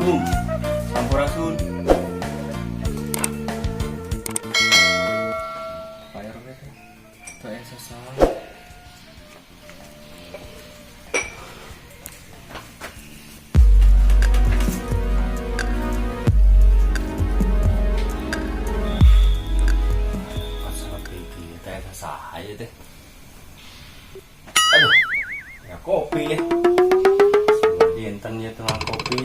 Assalamualaikum. Sampurasun. Pak RW teh. Teu aya sasaha. Asa kieu teh aya sasaha ieu teh. Aduh, ya kopi ya. Dinten ya tengah kopi.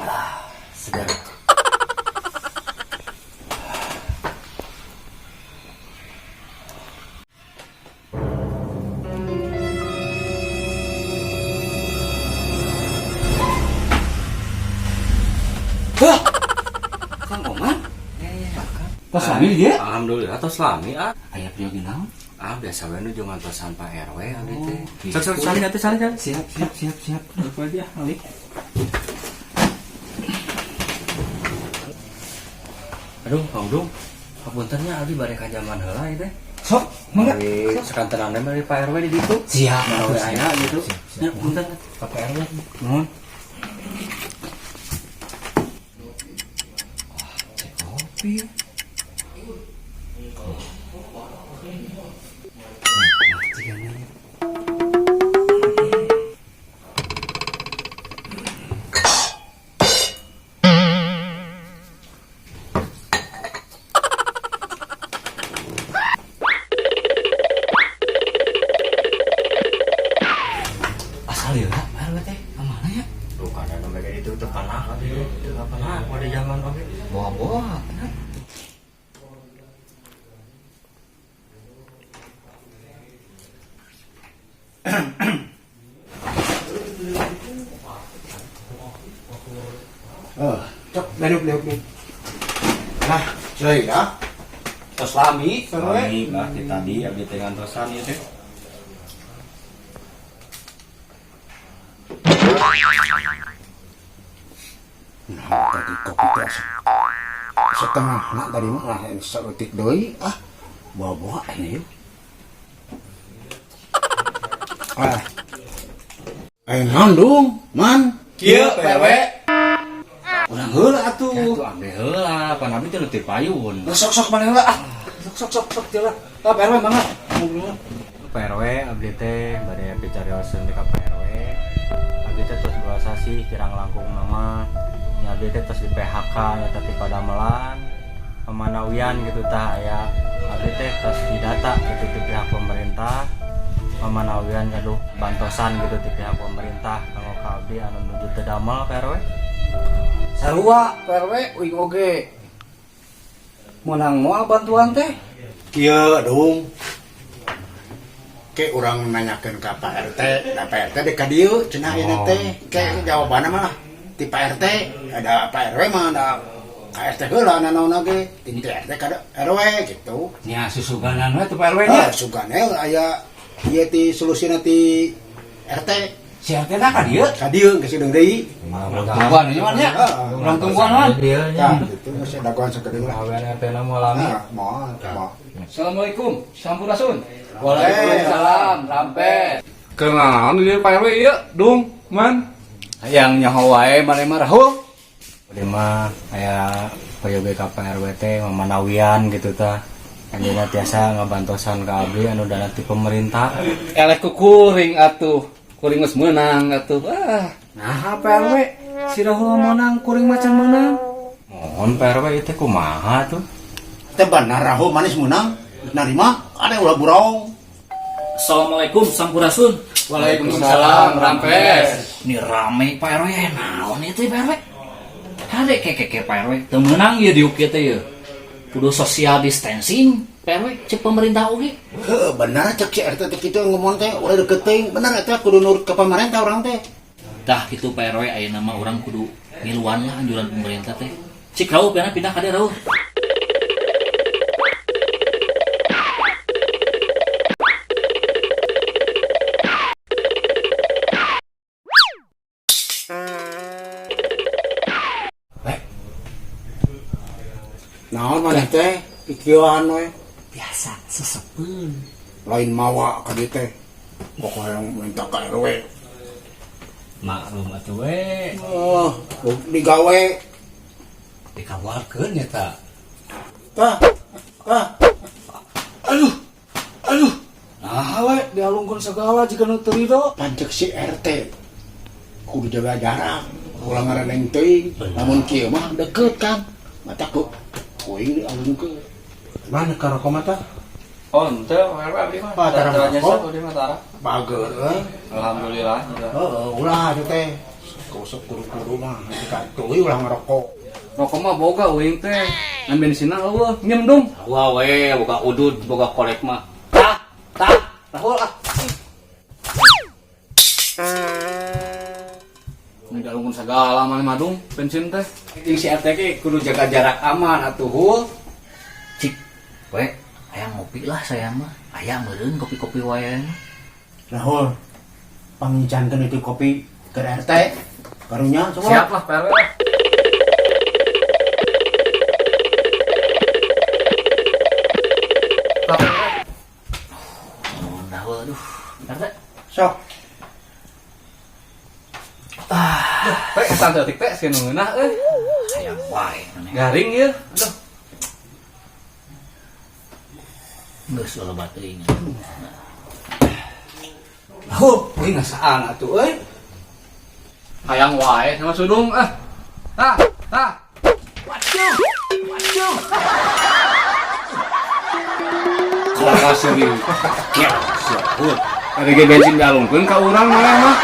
Ah, segar. Hah? Kang Oman? Tos lami dia? Alhamdulillah tos lami ah. Aya priyogi naon? Ah, biasa we nuju ngantosan Pak RW abdi teh. Gitu. Sok sok sali atuh sali sali. Siap, siap, siap, siap. Duduk aja, Ali. Aduh, Kang Dung. Hapunten nya abdi bade ka zaman heula ieu teh. Sok, mangga. Bari sakantenan bari Pak RW di ditu. Siap, Mana we siap. aya gitu. Siap, siap. Ya, punten ka Pak RW. Nuhun. Wah, teh kopi. Nah, jigana ya. Asal ya, Pak RW teh, kemana ya? Tuh kan anu mereka itu teu panah abdi teh. Teu panah pada zaman oge. Bawa-bawa. Oh, cok, duduk, duduk, duduk. Nah, cuy ya. Tos lami, Pak RW. Lami lah ti tadi abdi teh ngantosan ieu teh. Nah, tadi kopi teh asa setengah nak tadi mah lah saeutik deui ah. Bawa-bawa ini yuk. Ah. Eh, naon dung, man? Kieu, Pak RW. Urang heula atuh. Atuh ambe heula, pan abdi teh nu ti payun. Nah, sok sok mana heula ah. Sok sok sok sok heula. Ah, Pak RW mangga. Ngobrol. Pak RW abdi teh bade picarioseun teh ka Pak RW. Abdi teh tos 2 sasih kirang langkung mah. Nya abdi teh tos di PHK nya ti padamelan pemanawian gitu tah aya abdi teh tos didata gitu ti pihak pemerintah. Pemanawian gaduh bantosan gitu ti pihak pemerintah kanggo ka abdi anu nuju teu damel Pak RW. Sarua Pak RW uing oge. Menang moal bantuan teh. Kieu dung. Ke urang nanyakeun ka Pak RT, da Pak RT dek ka dieu cenah ieu teh. Ke jawabanna mah ti Pak RT, ada Pak RW mah ada ka RT heula nanaon ge, ti RT ka RW gitu. Nya susuganan we teh Pak RW nya. Ah, sugane aya ieu ti solusina ti RT Si RT na ka dieu. ka dieu geus deung deui. Urang tungguan ieu mah nya. Urang tungguan mah. Dieu nya. Tah gitu geus dagoan sakedeung lah. Awean RT na moal lami. Ah, moal, moal. Assalamualaikum, Sampurasun. Waalaikumsalam, rampes. Kenaon ieu Pak RW ieu, Dung, Man. Hayang nyaho wae maneh mah rahul. Abdi mah aya payoge ka Pak RW teh mamanawian gitu tah. Anjeunna tiasa ngabantosan ka abdi anu dana ti pemerintah. Eleh ku kuring atuh. Kuring geus meunang atuh. Ah, Nah, Pak RW, si Rahul meunang kuring macan meunang. Mohon Pak RW ieu teh kumaha tuh? Teh benar rahu manis meunang, narima ada ulah burong. Assalamualaikum, Sampurasun. Waalaikumsalam, rampes. Ini rame Pak RW, naon ieu teh Pak RW? Hade keke Pak RW, teu meunang ieu diuk ieu teh ieu. Kudu social distancing Pak RW, cek pemerintah oge. Heuh, benar cek si RT teh kitu ngomong teh ulah deket teuing. Bener eta kudu nurut ka pamarentah urang teh. Tah kitu Pak RW ayeuna mah urang kudu ngiluan lah anjuran pemerintah teh. Cik rauh pena pindah ka dieu rauh. Naon maneh teh pikiran we Biasa sesepeun. lain mawa ka dieu teh. Pokoknya yang minta ka RW. Maklum atuh we. Oh, digawe. Dikawarkeun eta. Tah. Tah. Aduh. Aduh. Nah, we dialungkeun segala jika nu teu rido. Pancek si RT. Kudu jaga jarak. Ulah ngaraneng teuing. Lamun kieu mah deket kan. Mata ku kuing dialungkeun. Mana ka rokok mah tah? Oh, ente RW abdi mah. Ah, tara Tara ngerokok. nyesek abdi mah tara. Bager euy. Alhamdulillah juga. Heeh, ulah atuh teh. Kosok kuru-kuru mah ka teuing ulah ngerokok. Rokok mah boga uing teh. Ngan bensinna eueuh, nyem dong. Wah we, boga udud, boga kolek mah. Tah, tah, rahul ah. Ini dialungkeun segala maneh mah dung bensin teh. Jeung si RT ge kudu jaga jarak aman atuh hul. Cik, we, hayang ngopi lah saya mah. Aya meureun kopi-kopi wae. Rahul, pangincankeun itu kopi ke RT. Karunya coba. Siap lah Pak RW lah. Pak RW. Oh, rahul aduh. RT. Sok. Teh eta teh teh sieun ngeunah euy. Hayang wae maneh. Garing ieu. Aduh. Geus loba teuing. Huh, euy ngasaan atuh euy. Hayang wae sama Sudung ah. Tah, tah. Waduh. Waduh. Kelaka seri. Kieu, siap. Ada ge bensin dialungkeun ka urang maneh mah.